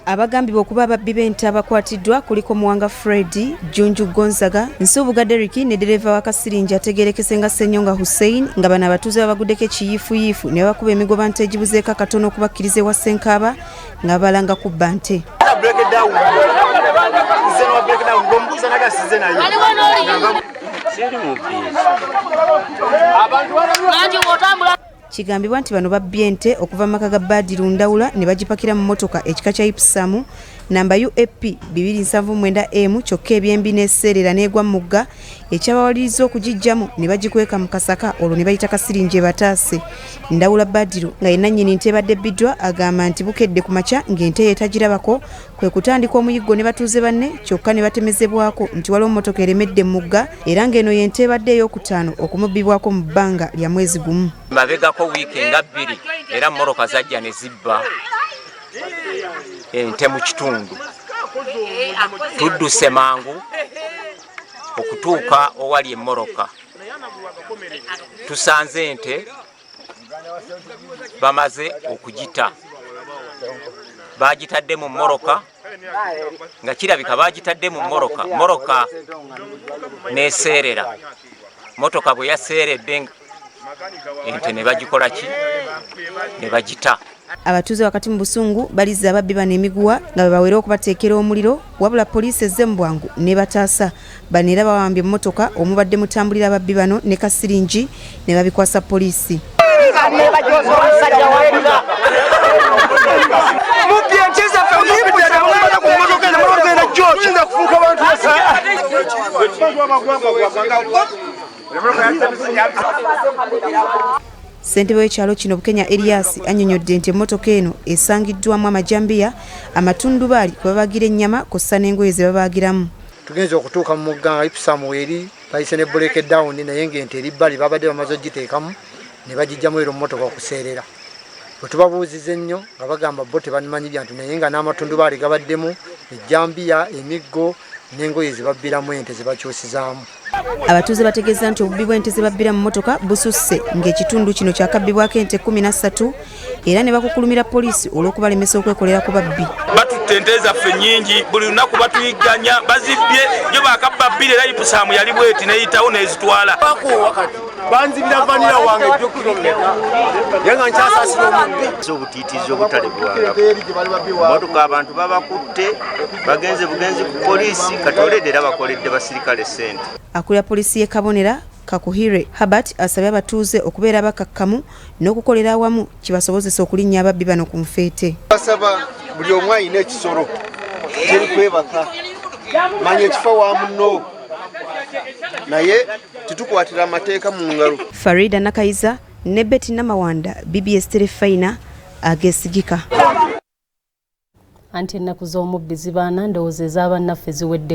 Abagambibwa okuba ababbi b'ente abakwatiddwa kuliko Muwanga Fred, Jjunju Gonzaga, Nsubuga Derrick ne ddereeva wa Kasiringi ategeerekese nga Ssenyonga Hussein, nga bano abatuuze babaguddeko ekiyiifuyiifu ne babakuba emigoba nte egibuzeeko akatono okubakkiriza ewa Ssenkaaba nga babalanga kubba nte. Kigambibwa nti bano babbye ente okuva mu maka ga Badiru Ndawula ne bagipakira mu mmotoka ekika kya Ipsum namba UAP 279M, kyokka ebyembi n'eseerera n'egwa mu mugga ekyabawaliriza okugiggyamu ne bagikweka mu kasaka olwo ne bayita Kasiringi ebataase. Ndawula Badiru nga ye nnannyini nte ebadde ebbiddwa agamba nti bukedde ku makya ng'ente ye tagirabako kwe kutandika omuyiggo ne batuuze banne kyokka ne batemezebwako nti waliwo mmotoka eremedde mu mugga era ng'eno y'ente ebadde ey'okutaano okumubbibwako mu bbanga lya mwezi gumu. Mabegako wiiki nga 2 era mmotoka zajja ne zibba ente mu kitundu. Tudduse mangu okutuuka owali emmoroka, tusanze ente bamaze okugita, bagitadde mu mmoroka nga kirabika bagitadde mu mmoroka, mmoroka n'eseerera. Mmotoka bwe yaseeredde ente ne bagikola ki? Ne bagita. Abatuuze wakati mu busungu balizza ababbi bano emiguwa nga bwe bawera okubateekera omuliro, wabula poliisi ezze mu bwangu n'ebataasa. Bano era bawambye emmotoka omubadde mutambulira ababbi bano ne Kasiringi ne babikwasa poliisi. Ssentebe w'ekyalo kino Bukenya Elias annyonnyodde nti emmotoka eno esangiddwamu amajambiya, amatundubaali kwe babagira ennyama kw'ossa n'engoye ze babaagiramu. Tugenze okutuuka mu mugga nga Ipsum eri bayise ne break down, naye ng'ente eri bbali babadde bamaze ogiteekamu ne bagiggyamu era emmotoka okuseerera. Bwe tubabuuziza ennyo nga bagamba bo tebamanyi byantu, naye nga n'amatundubaali gabaddemu, ejjambiya, emiggo n'engoye ze babbiramu ente ze bakyusizaamu. Abatuuze bategeeza nti obubbi bw'ente ze babbira mu mmotoka bususse ng'ekitundu kino kyakabbibwako ente 13 era ne bakukulumira poliisi olw'okubalemesa okwekolera ku babbi. Batutte ente zaffe nnyingi, buli lunaku batuyigganya, bazibbye, jo bakabba bbiri era Ipsum yali bweti n'eyitawo n'ezitwala. Banzibira vanira wange jjukiro mmeka ye nga nkyasasira omubbi. Obutiitiizi obutalebwangako. Mmotoka abantu babakutte, bagenze bugenzi ku poliisi, kati oledde era bakoledde basirikale ssente. Akulira poliisi y'e Kabonera, Kakuhire Herbert asabye abatuuze okubeera abakakkamu n'okukolera awamu kibasobozese okulinnya ababbi bano ku nfeete. Basaba buli omu alina ekisolo teri kwebaka, manya ekifo wa munno, naye tetukwatira amateeka mu ngalo. Farida Nakayiza ne Betty Namawanda, BBS Terefayina, ageesigika. Anti ennaku z'omubbi zibaana, ndowooza ez'abannaffe ziwedde.